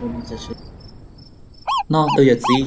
No tus yawm txiv.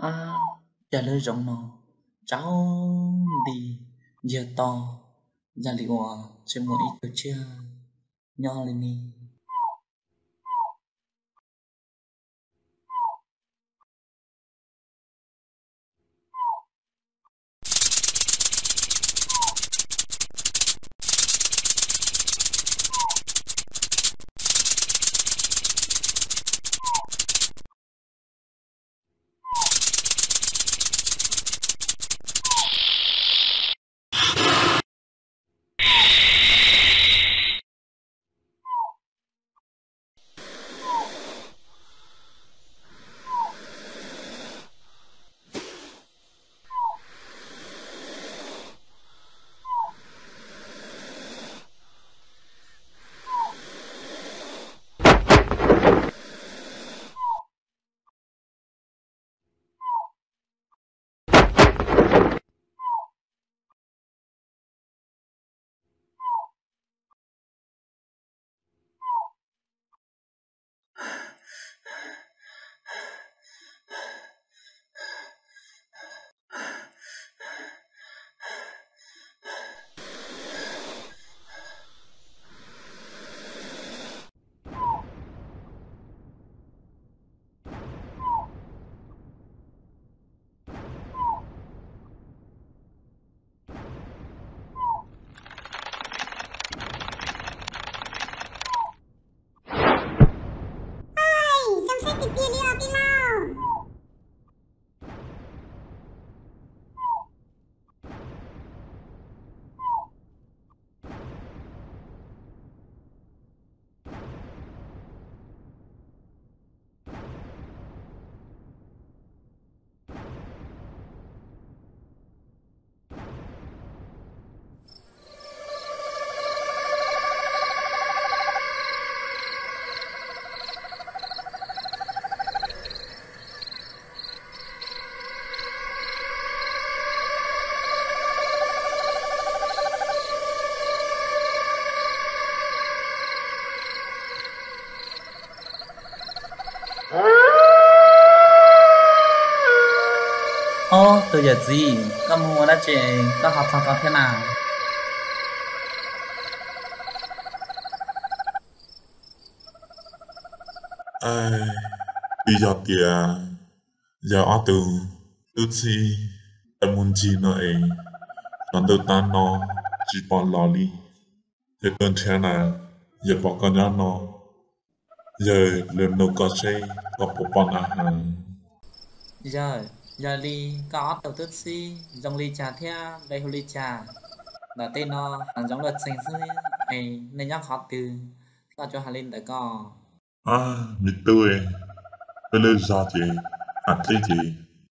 Ab, cas lub zoov no tsaus nti, yog to, yog li uas tsis muaj ib tug tsiaj nyob li ne. Ob, tus yawm txiv, koj mus ua dab tsi koj ho txog ko thiab na? Twb yog tias yog ob tug tub txib tawm mus ncig no es, los ntuj tab no tsis pom los li, ces tuaj nrhiav na, yog pom koj nyob no, yawg lawv nug koj seb koj puas pom na has. Yawg, yog li koj ob tug tub txib zoo li cas thiab npe hu li cas? Ntawm tej no hav zoov luaj txeeg xwb es nej nyob qhov twg, koj tsuas hais li ntawd ko. Ab, me tub, peb lub zos ces hav dlib ces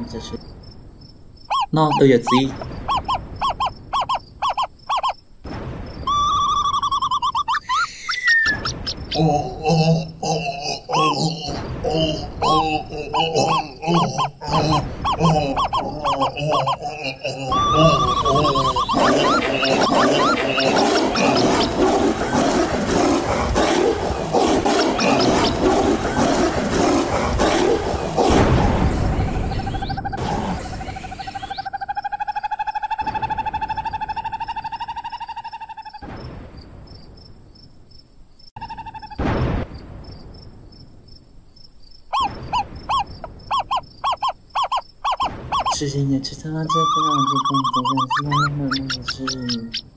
No, tus yawm txiv. Tsis, tsis